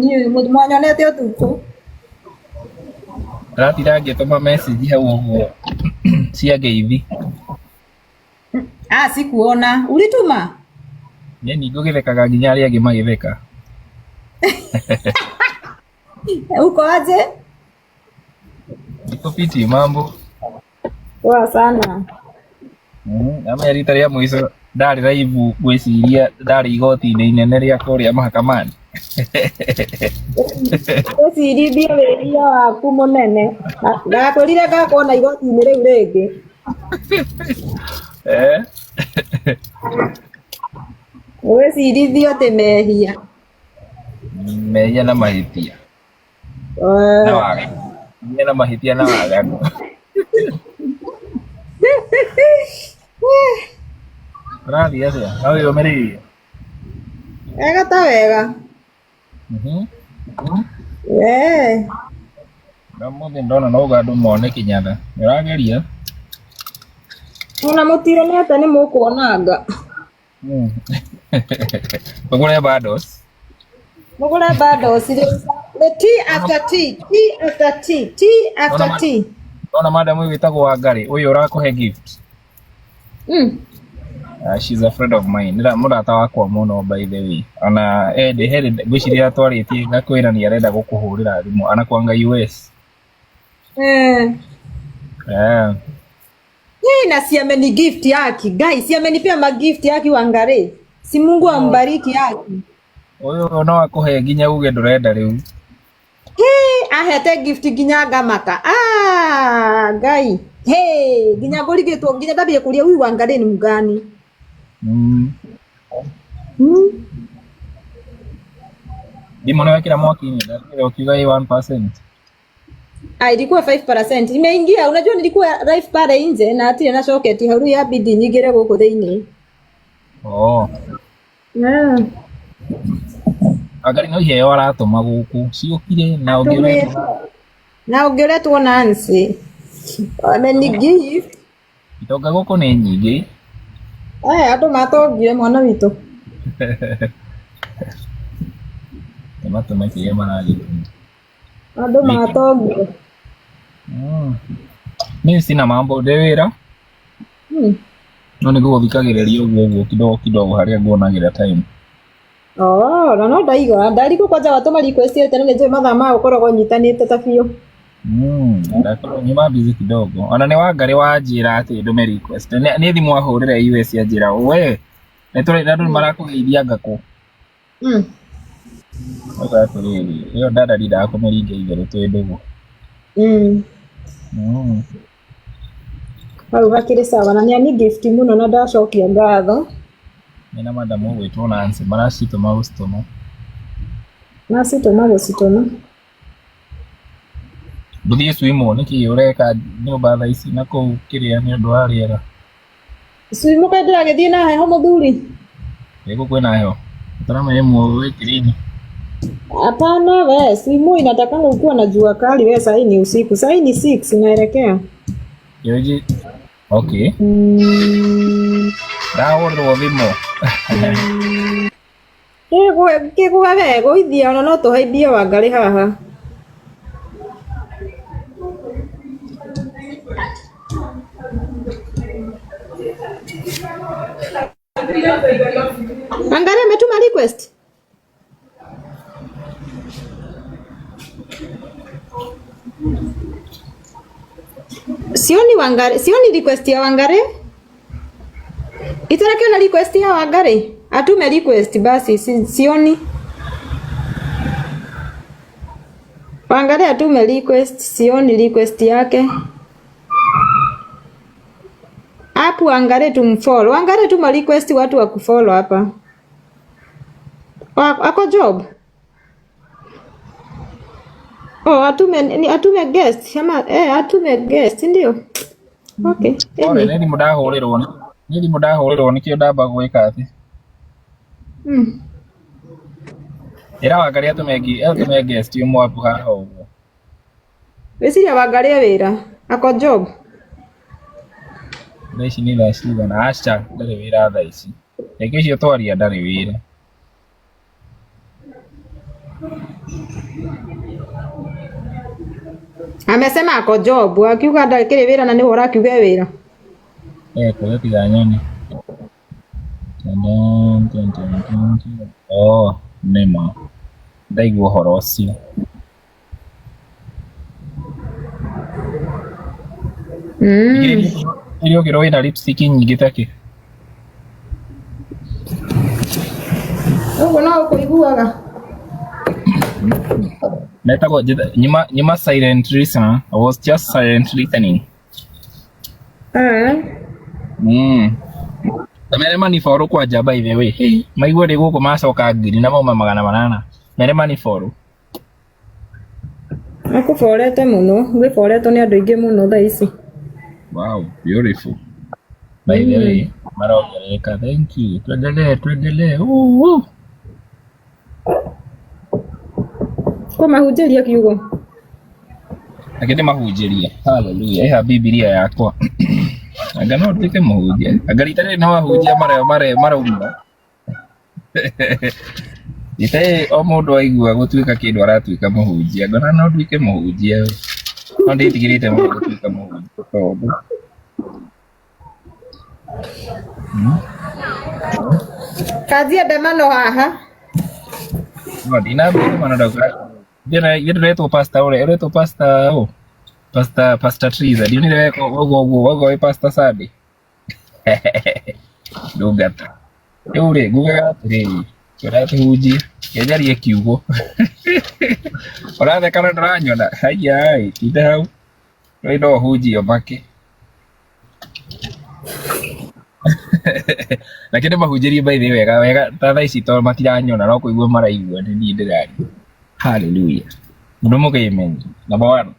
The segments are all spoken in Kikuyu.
Niĩ mwanyonete ũtukũ. Ndĩratinda ngĩtũma message hau ũguo cia ngeithi. Ah, sikuona. Ulituma? Niĩ ningũgĩthekaga nginya arĩa angĩ magĩtheka. Uko aje? Niko fiti, mambo. Poa sana. Ama rita rĩa mũico ndarĩ live ngwĩciria ndarĩ igoti-inĩ inene rĩa kũrĩa mahakamani. Wĩcirithie wĩhia waku mũnene. Ndakwĩrire ngakuona igoti-inĩ rĩu rĩngĩ. Eh? Wĩcirithio atĩ mehia. Mehia na mahĩtia. Na waganu. Mehia na mahĩtia na waganu. Ũrathiĩ atĩa? No wĩyũmĩrĩirie? Wega ta wega. Eh. Na mũthĩ ndona no uga andũ mone kĩnyatha. Ũrageria? Ona mũtironete nĩ mũkuonanga. Ũgũre bundles. Mũgũre bundles rĩ. Nĩ tea after tea, tea after tea, tea after tea. Ona madam ũyũ wĩtagwo Wangarĩ, ũyũ ũrakũhe gift. She's a friend of mine. Nĩ mũrata wakwa mũno by the way. Ona ende he ngwĩciria twarĩtie ngakwĩra nĩ arenda gũkũhũrĩra thimũ anakwanga US. Eh. Eh. Hii na si ameni gift yake. Guys, si amenipea magift yake Wangari. Si Mungu ambariki yake. Ũyũ no akũhe nginya uge ndũrenda rĩu. Hey, ahete gift nginya ngamaka. Ah, Ngai. Hey, nginya ngũrigĩtwo nginya ndambie kũria huyu Wangari ni mgani. Thimũ nĩ wekĩra mwaki-inĩ ndakĩra ũkiuga ĩ 1%. Ah, ilikuwa 5%. Imeingia, unajua nilikuwa live pale nje na hatirĩ na socket hau rĩu yabidi nyingĩre gũkũ thĩinĩ. Oh. Yeah. Wangari no iheo aratũma gũkũ ciũkire na ũngĩ ũretwo Na ũngĩ ũretwo Nancy. Ameni gift. Itonga gũkũ nĩ nyingĩ. Eh, andũ matongire mwana witũ. Nĩ matũme kĩrĩa maragĩtũma. Andũ matongire. Mimi sina mambo ndĩ wĩra. No nĩ ngũgũthikagĩrĩria ũguo ũguo kidogo kidogo harĩa nguonagĩra time. Oh, na no ndaigua ndarigwo kwanja watũma request ĩyo tene nĩ njũĩ mathaa ma ũkoragwo ũnyitanĩte ta biũ. Ndakorwo nyuma busy kidogo. Ona nĩ Wangarĩ wanjĩra atĩ ndũme request. Nĩ thimũ ahũrĩra US anjĩra we nĩ tũrĩ andũ nĩ marakũgeithia ngakũ. Auga atĩrĩrĩ, ĩyo dada ndindaga kũmĩringa itherũ twĩ ndũgũ. Hau hakĩrĩ sawa na nĩ ani gift mũno na ndacokia ngatho. Nĩ madam ũgwĩtwo Nancy maracitũma gũcitũma. Macitũma gũcitũma. Ndũthiĩ swimo nĩkĩ ũreka nyũmba thaa ici na kũu kĩrĩa nĩ ũndũ wa rĩera. Swimo kaĩ ndĩragĩthiĩ na heho mũthuri? Gũkũ kwĩna heho. Ũtaramenya muo wĩkĩrĩni. Hapana we, swimo inatakanga ukiwa na jua kali we, sahii ni usiku. Sahii ni 6 inaelekea. Yoji. Okay. Ndahũrĩrwo thimũ. Kĩgũa we, gũithia ona no tũhaimbie Wangarĩ haha. Wangari ametuma request? Sioni Wangari, sioni request ya Wangari. Itarakiona request ya Wangari? Atume request basi, sioni. Wangari atume request, sioni request yake. Hapo Wangari tumfollow. Wangari tuma request watu wa kufollow hapa. Ako job? Oh, atume ni atume guest ama atume guest ndio. Okay. Pole, nĩ thimũ ndahũrĩrwo. Nĩ thimũ ndahũrĩrwo nĩkĩo ndamba gwĩka atĩ. Ĩra Wangari atũme guest ũmwe hapu haha ũguo. Wĩciria Wangari e wĩra? Ako job? Thaa ici nĩ thaa cigana? Aca, ndarĩ wĩra thaa ici. Reke ũcio twaria ndarĩ wĩra. Amesema ako job akiuga ndakĩrĩ wĩra na nĩwe ũrakiuga e wĩra. Eh, kwa tiga nyoni. Dun, dun, dun, dun, dun. Oh, nĩma. Ndaigua ũhoro ũcio. Iria ũkĩrwo wĩna lipstick nyingĩ takĩ. Ũguo no ũkũiguaga. Metagwo nyuma nyuma silent listener. I was just silent listening. Eh. Mere maniboru kwanja by the way. Hey, maigua ndĩ gũkũ macoka ngiri na mauma 800. Mere maniboru. Akũborete mũno, gwĩboretwo nĩ andũ aingĩ mũno thaa ici. Wow, beautiful. By the way, marongerereka. Thank you. Tuendelee, tuendelee. Ooh. Kũmahunjĩria kiugo. Reke ndĩmahunjĩrie. Hallelujah. Ĩha Bibilia yakwa. Anga no nduĩke mũhunjia. Anga rita rĩrĩ no ahunjia marĩa marĩa marauma. Rita rĩrĩ o mũndũ aigua gũtuĩka kĩndũ aratuĩka mũhunjia. Ngona no nduĩke mũhunjia. No ndĩtigĩrĩte mũno gũtuĩka mũhunjia tondũ Kanjia ndemano haha. No ndinambia ndemano ndauga. Ndĩna ndĩretwo pastor ũrĩa ũretwo pastor ũ? Pastor Pastor Triza. Ndionire weka ũguo ũguo ũguo wĩ Pastor Sunday. Ndungata. Rĩu rĩ ngugaga atĩrĩrĩ tũratũhunjia ngenjarie kiugo ũratheka na ndũranyona haiya tinda hau rĩu no ũhunjie ũmake reke ndĩmahunjĩrie by the way wega wega ta thaa ici tondũ matiranyona no kũigua maraigua nĩ niĩ ndĩraria. Hallelujah. Mũndũ mũkĩmenye. Number one.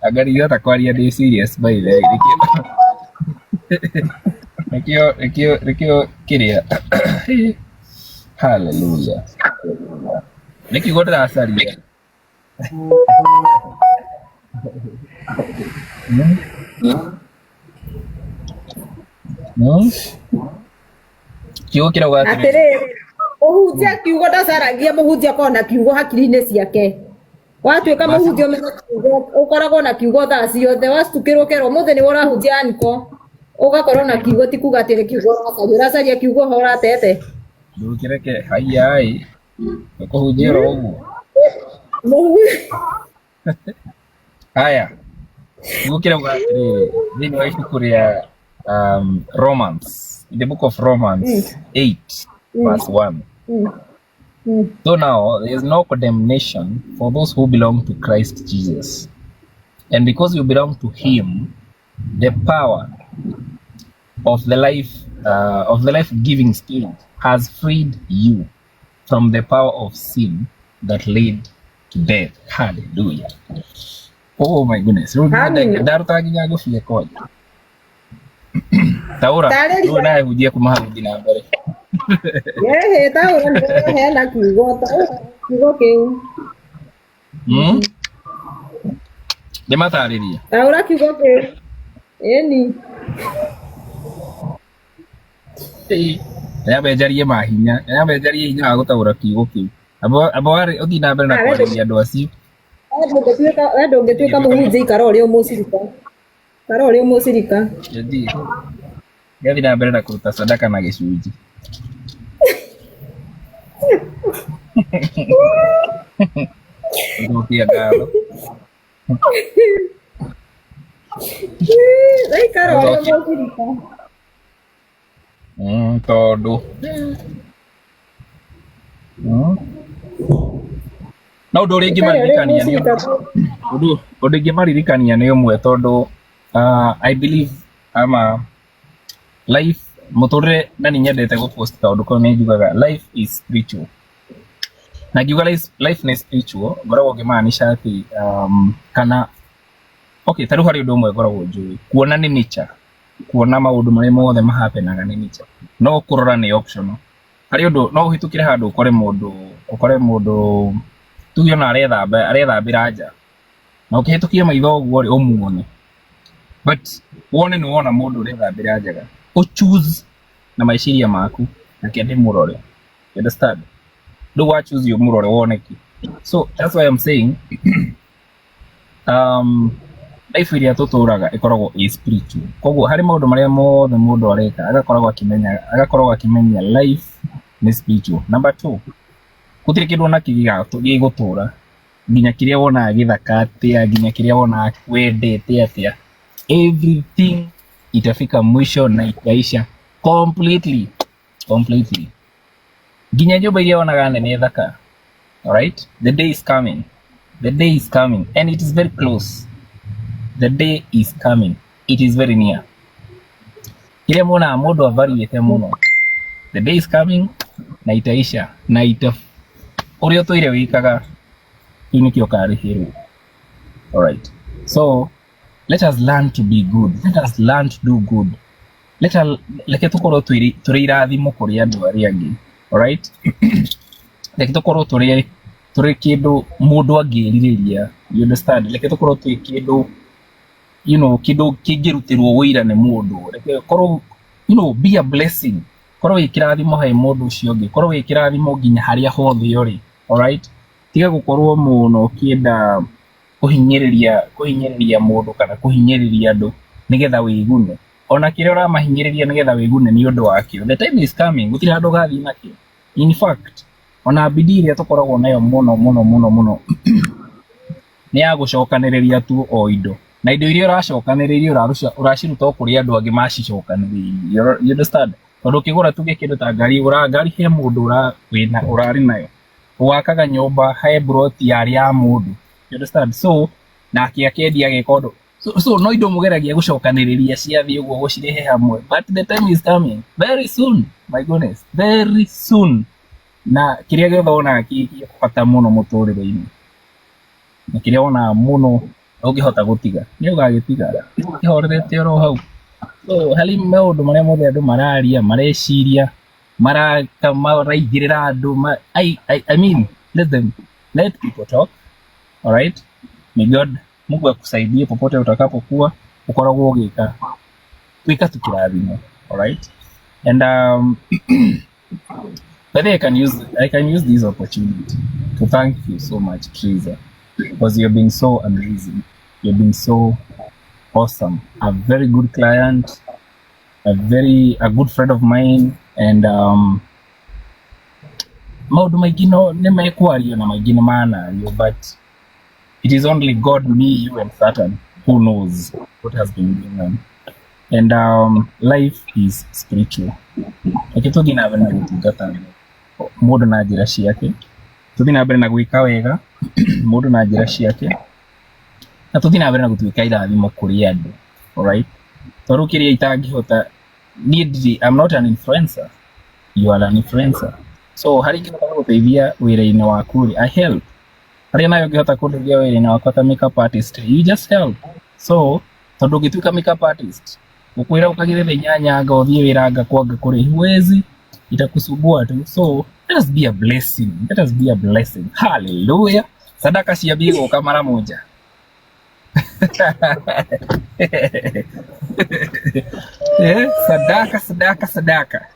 Anga ndingĩhota kwaria ndĩ serious by the way. Nĩkĩo nĩkĩo nĩkĩo kĩrĩa. Hallelujah. Nĩ kiugo ndĩracaria. Kiugo kĩrauga atĩrĩrĩ. Atĩrĩrĩ, mũhunjia kiugo ndacaragia mũhunjia akorwo na kiugo hakiri-inĩ ciake. Watuĩka mũhunjia ũmenye kiugo ũkoragwo na kiugo thaa ciothe wacitukĩrwo ũkerwo ũmũthĩ nĩwe ũrahunjia anko ũgakorwo na kiugo ti kuga atĩ nĩ kiugo ũracaria ũracaria kiugo ho ũratete. Ndũkĩreke haiya ĩ. Ũkũhunjia oro ũguo. Haya. Kiugo kĩrauga atĩrĩrĩ thĩinĩ wa ibuku rĩa Romans, in the book of Romans 8 verse 1. So now there is no condemnation for those who belong to Christ Jesus. And because you belong to him, the power of the life of the life-giving spirit has freed you from the power of sin that led to death. Hallelujah. Oh my goodness. Rĩu Amina. ndaruta nginya ngũbia kwanja. Taũra, Tarĩria. rĩu nawe hunjia kuma hau thiĩ na mbere. Ehe, taũra nĩwe ũraheana kiugo, taũra kiugo kĩu. Ndĩmatarĩrie. Taũra kiugo kĩu. Ĩni. Nyambe njarie mahinya, nyambe njarie hinya wa gũtaũra kiugo kĩu. Amba warĩ ũthiĩ na mbere na Ah, we kwarĩria andũ acio. We ndũngĩtuĩka mũhunjia ikara ũrĩ o mũcirika. Ikara ũrĩ o mũcirika. Ngathiĩ ngathiĩ na mbere na kũruta sadaka na gĩcunjĩ. Gũcokia ngatho. We ikara ũrĩ o mũcirika. Tondũ No ũndũ ũrĩa Ikara ũrĩ o ingĩmaririkania nĩ mũcirika. ũndũ ingĩmaririkania nĩ ũmwe tondũ I believe ama life mũtũrĩre na nĩ nyendete gũpost kaũndũ kau nĩ njugaga life is spiritual. Na ngiuga life nĩ spiritual ngoragwo ngĩmaanisha atĩ kana okay ta rĩu harĩ ũndũ ũmwe ngoragwo njũĩ kuona nĩ nature kuona maũndũ marĩa mothe mahapenaga nĩ nature no kũrora nĩ optional. Harĩ ũndũ no ũhĩtũkĩre handũ ũkore mũndũ tuge ona arethambĩra nja na ũkĩhĩtũkia maitho ũguo rĩ ũmuone but wone nĩ wona mũndũ ũrethambĩra njaga ũ choose na meciria maku Reke ndĩmũrore. You understand? Rĩu wa choose ũmũrore wone kĩ. So that's why I'm saying life ĩrĩa tũtũraga ĩkoragwo ĩ spiritual. Koguo harĩ maũndũ marĩa mothe mũndũ areka agakoragwo akĩmenya life nĩ spiritual. Number two, gũtirĩ kĩndũ ona kĩ gĩgũtũra, nginya kĩrĩa wonaga gĩthaka atĩa, nginya kĩrĩa wonaga wendete atĩa, everything itafika mwisho na itaisha completely, completely. Nginya nyũmba iria wonaga nene thaka, alright, the day is coming, the day is coming and it is very close. The day is coming, it is very near. Kĩrĩa muonaga mũndũ avariĩte mũno, the day is coming na itaisha na ita ũrĩa ũtũire wĩkaga kĩu nĩkĩo ũkarĩhĩrwo. Alright, so let us learn to be good, let us learn to do good. Reke tũkorwo tũrĩ irathimo kũrĩ andũ arĩa angĩ. Alright, reke tũkorwo tũrĩ kĩndũ mũndũ angĩrirĩria. You understand? Reke tũkorwo twĩ kĩndũ kĩndũ kĩngĩrutĩrwo wĩira nĩ mũndũ. Reke korwo be a blessing, korwo wĩ kĩrathimo harĩ mũndũ ũcio ũngĩ, korwo wĩ kĩrathimo nginya harĩa hothe ũrĩ. Alright, tiga gũkorwo mũno ũkĩenda kũhinyĩrĩria mũndũ kana kũhinyĩrĩria andũ nĩgetha wĩgune. Ona kĩrĩa ũramahinyĩrĩria nĩgetha wĩgune nĩ ũndũ wakĩo, the time is coming, gũtirĩ handũ ũgathiĩ nakĩo. In fact, ona bidii ĩrĩa tũkoragwo nayo mũno mũno mũno mũno nĩ ya gũcokanĩrĩria tu o indo, na indo iria ũracokanĩrĩria ũraciruta o kũrĩ andũ angĩ macicokanĩrĩirie. You understand? Tondũ ũkĩgũra tuge kĩndũ ta ngari, ũgũraga ngari he mũndũ wĩna ũrarĩ nayo. Wakaga nyũmba he mburoti yarĩ ya mũndũ. You understand? So nake akendia ageka ũndũ. So no indo mũgeragia gũcokanĩrĩria ciathiĩ ũguo gũcirehe hamwe, but the time is coming very soon, my goodness, very soon. Na kĩrĩa gĩothe wonaga kĩ kĩa bata mũno mũtũrĩre-inĩ na kĩrĩa wonaga mũno ũngĩhota gũtiga nĩ ũgagĩtiga kĩhorerete oro hau. So harĩ maũndũ marĩa mothe andũ mararia, mareciria, maraka, maraigĩrĩra andũ I mean, let them, let people talk. All right, may God, Mungu akusaidie popote utakapokuwa ukoragwo ũgĩka gwĩka tu kĩrathimo. All right, and by the way, I can use this opportunity to thank you so much, Teresa, because you've been so amazing. You've been so awesome. A very good client, a good friend of mine, and maũndũ maingĩ no nĩ mekwario na maingĩ nĩ manario, but it is only God, me, you and Satan who knows what has been going on. And life is spiritual. Reke tũthiĩ na mbere na gũtungata mũndũ na njĩra ciake, tũthiĩ na mbere na gwĩka wega mũndũ na njĩra ciake, na tũthiĩ na mbere na gũtuĩka irathimo kũrĩ andũ. Alright, tondũ kĩrĩa itangĩhota niĩ ndirĩ, I'm not an influencer, you are an influencer. So harĩa ingĩhota gũgũteithia wĩra-inĩ waku rĩ, I help. Harĩa nawe ũngĩhota kũndeithia wĩra-inĩ wakwa ta makeup artist, you just help. So tondũ ũngĩtuĩka makeup artist ũkwĩra ũkagĩre thaa 8 anga ũthiĩ wĩra anga kwanga kũrĩ huwezi, itakusumbua tu. So let us be a blessing, let us be a blessing. Hallelujah. Sadaka ciambie gũka mara moja. Eh, sadaka, sadaka, sadaka.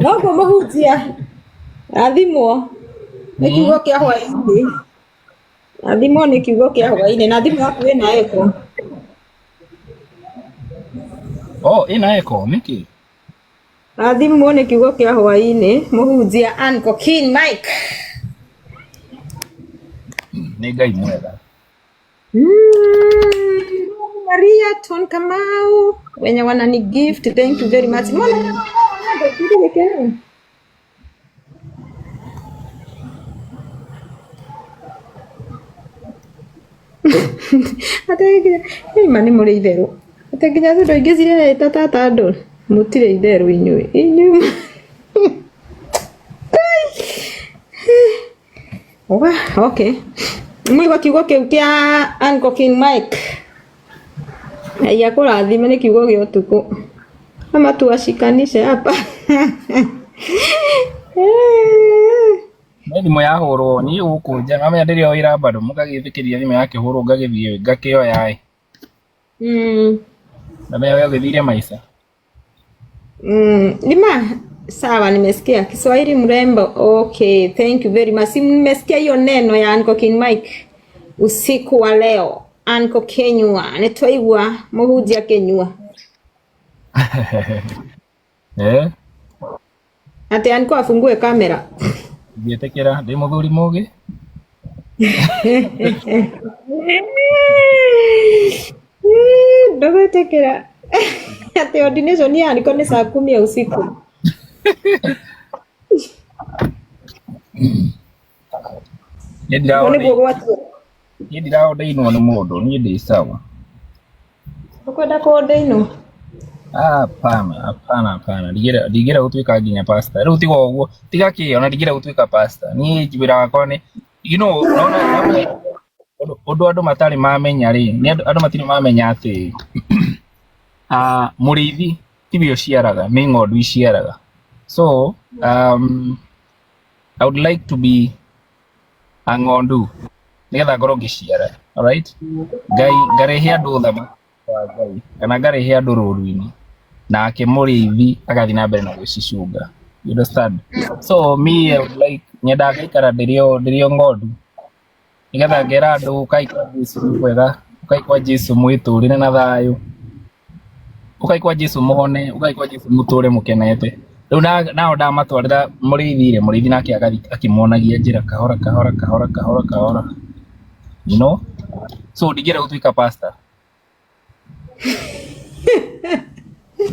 Noguo mũhunjia athimwo nĩ kiugo kĩa hwaĩ-inĩ, athimwo nĩ kiugo kĩa hwaĩ-inĩ. Na thimũ yaku ĩna echo. Oh, ĩna echo nĩkĩ? Athimwo nĩ kiugo kĩa hwaĩ-inĩ mũhunjia Uncle King Mike. Nĩ Ngai mwega. Maria Ton Kamau wenye wanani gift, thank you very much. Mbona gĩkĩrĩ? Atĩ ma nĩ mũrĩ itherũ, atĩ nginya thũndũ ingĩ cirehete tata andũ mũtirĩ itherũ inyuĩ inyuĩ. Wa, okay. Mũigua kiugo kĩu kĩa Uncle King Mike. Ngai akũrathime nĩ kiugo gĩa ũtukũ. Ama tuwashikanishe hapa. Nĩ thimũ yahũrwo niĩ gũkũ nja namenya ndĩrĩ o wĩra bado mũkagĩtĩkĩria thimũ yakĩhũrwo ngagĩthiĩ ngakĩoya ĩ. Namenya we ũgĩthire maica. Nĩma Sawa, nimesikia Kiswahili mrembo. Okay, thank you very much. Si nimesikia hiyo neno ya Uncle King Mike usiku wa leo. Uncle Kenyua nitwaigua muhunjia Kenyua Eh, ati Uncle afungue kamera. Ngĩtĩkĩra ndĩ mũthuri mũgĩ. Ndũgwĩtĩkĩra ati ordination ya Uncle ni saa 10 ya usiku. Niĩ Ũguo nĩguo ndiraordainwo, gwatua. niĩ ndiraordainwo nĩ mũndũ, niĩ ndĩ sawa. Ũkwenda kũordainwo? Hapana, hapana, hapana. Ndingĩenda gũtuĩka nginya pastor. Rĩu tiga ũguo, tiga kĩ, ona ndingĩenda gũtuĩka pastor. Niĩ wĩra wakwa nĩ, you know, nona nona ũndũ andũ matarĩ mamenya rĩ, nĩ andũ matirĩ mamenya atĩ mũrĩithi tiwe ũciaraga, nĩ ng'ondu iciaraga. So, I would like to be a ng'ondu nĩgetha ngorwo ngĩciara. Alright? Ngai ngarehe andũ ũthamaki wa Ngai kana ngarehe andũ rũru-inĩ nake mũrĩithi agathiĩ na mbere na gũcicunga. You understand? So me I would like nyendaga ngaikara ndĩrĩ o ng'ondu nĩgetha ngera andũ ũkai kwa Jesũ nĩ kwega, ũkai kwa Jesũ mwĩtũrĩre na thayũ, ũkai kwa Jesũ mũhone, ũkai kwa Jesũ mũtũre mũkenete. Rĩu nao ndamatwarĩra mũrĩithi rĩ, mũrĩithi nake agathiĩ akĩmonagia njĩra kahora kahora kahora kahora kahora, you know? So ndingĩenda gũtuĩka pastor.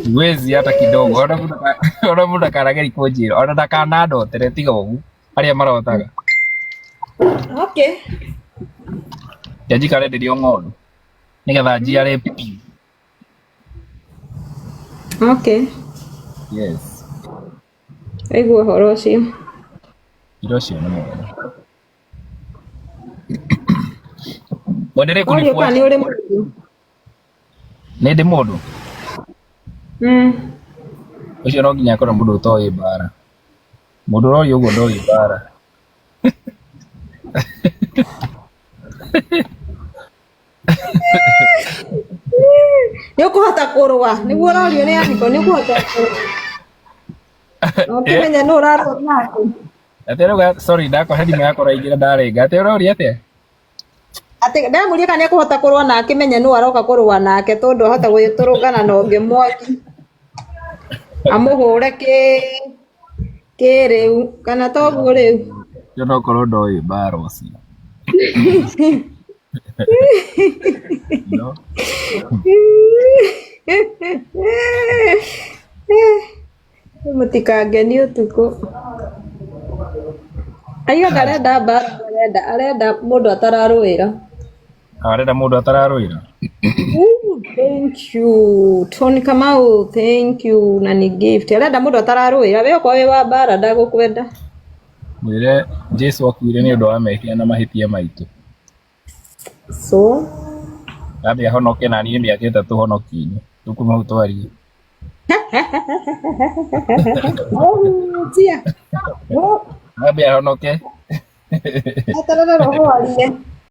Siwezi hata kidogo. Ona mũndũ ndakanagerie kũnjĩra, ona ndakanandotere tiga ũguo arĩa marotaga. Okay. Reke njikare ndĩrĩ o ng'ondu nĩgetha njiare pi. Okay. Yes. Aigua ũhoro ũcio. Ũhoro ũcio nĩ mwega. Mwendelee Ũriũ kana kunifuata. nĩ ũrĩ mũndũ? Nĩ ndĩ mũndũ Mm. ũcio no nginya akorwo mũndũ ũtoĩ mbara. Mũndũ ũroria ũguo ndoĩ mbara. Nĩ ũkũhota kũrũa nĩguo ũrorio nĩ Aniko nĩ ũkũhota kũrũa na ũkĩmenya nũ ũrarũa nake. Atĩ rĩu sorry ndakora thimũ yakwa ĩraingĩra ndarenga. Atĩ ũroria atĩa? Atĩ ndamũria kana nĩ ekũhota kũrũa na akĩmenye nũ aroka kũrũa nake tondũ ahota gwĩtũrũngana na ũngĩ mwaki amũhũre kĩrĩu kana toguo rĩu. Ũcio no korwo ndoĩ mbara ũcio. You know? Mũtikangenie ũtukũ. Aiga ndarenda mbara, arenda mũndũ atararũĩra. Arenda mũndũ atararũĩra. Ooh, thank you Tony Kamau, thank you na ni gift. Arenda mũndũ atararũĩra, we okorwo wĩ wa mbara ndagũkwenda. Mwĩre Jesu akuire nĩ ũndũ wa mehia na mahĩtia maitũ. So Ambe ahonoke na niĩ mĩaka 3 honoki-inĩ. Tũkuuma hau twarie. Mũhunjia. Ambe ahonoke. Eterere roho arie.